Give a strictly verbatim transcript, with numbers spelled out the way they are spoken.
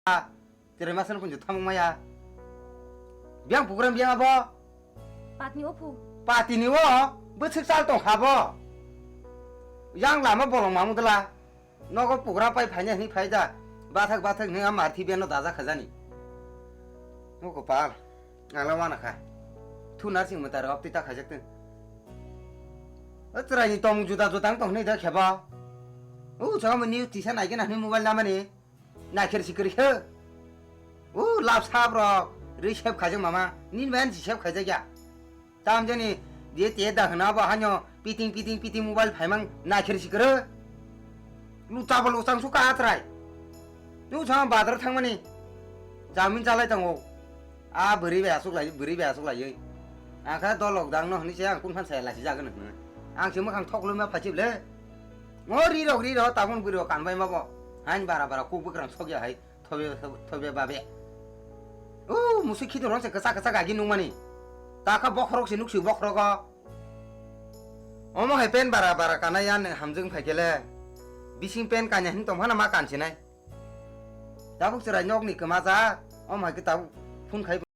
Chwrai masa no kunju thamung maya. Biang program biang abo. Patni ophu. Patini o bwswk chal tong kha bo. Yang lama bolong mamu dela. Nogo program pai phaina hini phai da. Bathak bathak hini amar thi biano daja khajani. Nogo pal. Angla wana kha. Thu narsing mata rok tita khajak tun. O chwrai ni tong juda juda tong hini da kheba. O chama ni tisa nai gena hini mobile namani. Naikher sikir khe. U lap sap rok, ri sep khaijak mama, nin bai si sep khaijak ya. Tam jani, je te da hwna bo hanyo, piting, piting, piting mobile phaimang naikher sikir. Lucha bo luchang su ka atrai. Nu sa bazar thangmani. Jamin chalai tango. A bwrwi bai aswk lai, bwrwi bai aswk lai. Ang kha dolok dang no hwnwi se ang kun phan sai lai si jagan hwnwi. Ang se mwkhang thok lwi ma phachib le. Ngo ri rok ri rok tabun bwrwi rok kan bai ma bo. Hain bara bara kuk bwkrang sok ya hai. Thobe thobe babe. U musu khitu rong se kasa kasa gagi nung mani. Ta kha bokhorok se nuk si bokhorok o. Omo hai pen bara bara kana ya hamjeng phai kele. Bising pen kanya hin tong phana ma kan sinai. Tabuk chwrai nok ni kwma ja. Omo hai khe tabuk phun khai.